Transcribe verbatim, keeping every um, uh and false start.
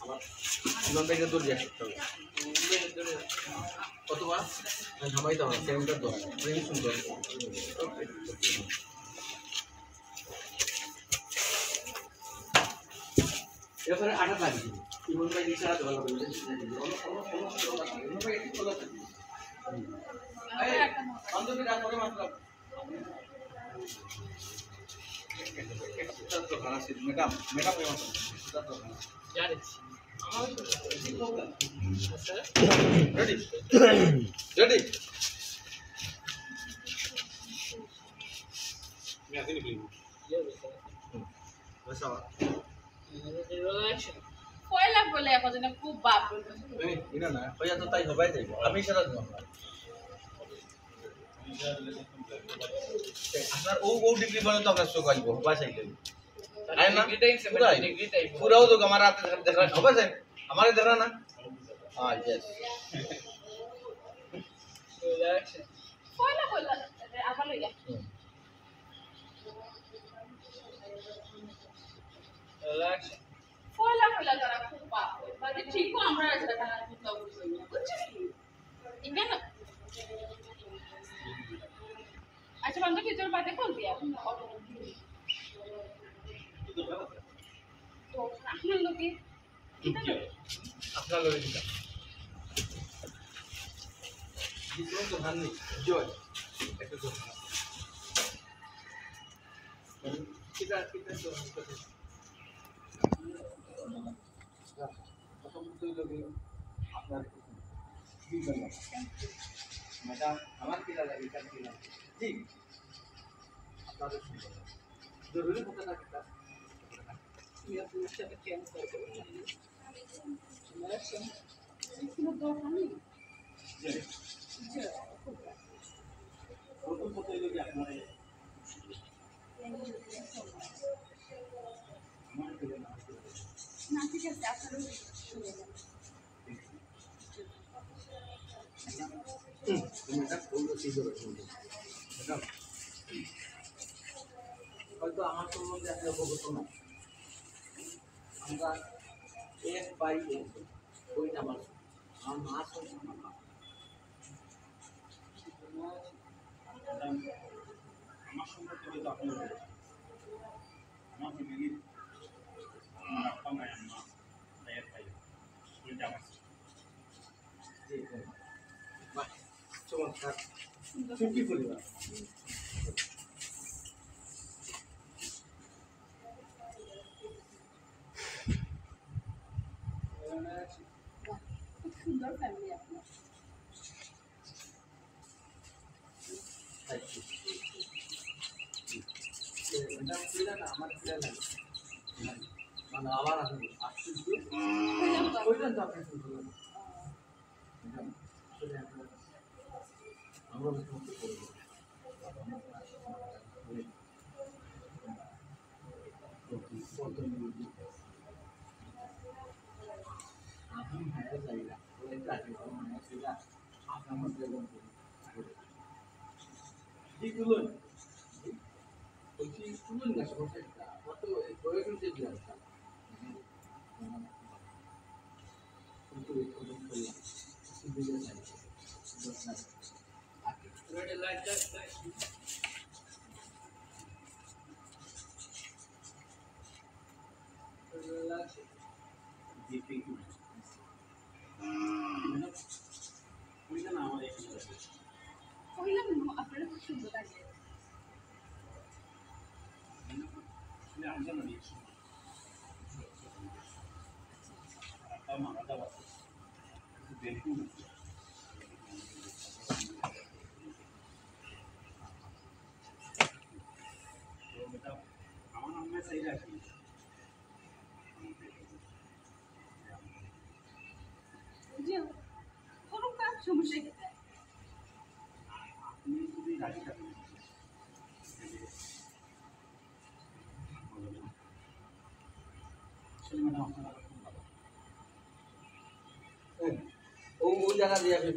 আমার জীবন থেকে দূর যাচ্ছে। কতবার আমি ঘামাইতাম না, সেন্টার দশ, অনেক সুন্দর। এরপরে আটা লাগিয়ে দিবি। ইমন ভাই ইশারা দেওয়া লাগবে। অন্য, অন্য, অন্য, অন্য, ইমন ভাই একটু খোলা থাকবে। এই, বান্ধবী ডাক করে মাত্র। Madam, madam, ready? রেডি? পয়লা বলে এখন যেন খুব বাপ বলবে। এই, এটা না, পয়লা তো তাই হবাই যাইব। আমি ইশারা দিলাম না। আপনার ও, ও ডিগ্রি মানে তো আপনার চোখ আসবো, হবাই চাইলে। আরে না, ডিগ্রিটাই সেম, পুরাই। ডিগ্রিটাই। পুরাও তো আমার হাতে দেখা, দেখা, হবাই চাই। আমারে দেখা না? হ্যাঁ, yes। পয়লা, পয়লা, আবার লইয়া। হুম। পয়লা, পয়লা তারা খুব বাপ বলবে। মানে, ঠিকও আমরা আসলে তারা খুব বাপ বলবো। বুঝছিস কি? ইমরান? আচ্ছা, বান্ধবী, তোর বাদে ফোন দিয়া। তো, আপনার লোকে, আপনার লোকে কিতা? দিস তো হান্নি, জয়। একটা জয়। কিতা, কিতা জয়? প্রথমত হইল গিয়া আপনার দুইজন লাগে। ম্যাডাম, আমার কিতা লাগে, তার কিতা লাগে? জি, আপনাদের সুন্দর লাগে। জরুরি কথা না কিতা? তুমি আপনার সাথে কেন করবো? আমার সঙ্গে কোনো দরকার নেই। জি। জি। প্রথমত হইল গিয়া আপনার না, ঠিক আছে, আপনারও শুনে যান। হুম, তুমি এটা বললো ঠিক আছে, হুম, হুম। ম্যাডাম, হয়তো আমার সম্বন্ধে আপনি অবগত না। আমরা এক ভাই এক বোন, ওইটা আমার, আমার মা সহ আমার মা। ম্যাডাম, আমার সম্পর্কে হয়তো আপনি বলেছেন। আমার ফ্যামিলির আমার আব্বা, মা, আম্মা, ভাইয়ের ভাই, ওই যে আমার। জি, জি। বাহ, চমৎকার। সুন্দর। সুখী পরিবার। বাহ, খুব সুন্দর ফ্যামিলি আপনার। কইলাম না, আপনারা খুব সুন্দর লাগে। জি, কোনো কাজ সমস্যা কি? ও, ও জায়গা দিয়ে আপনি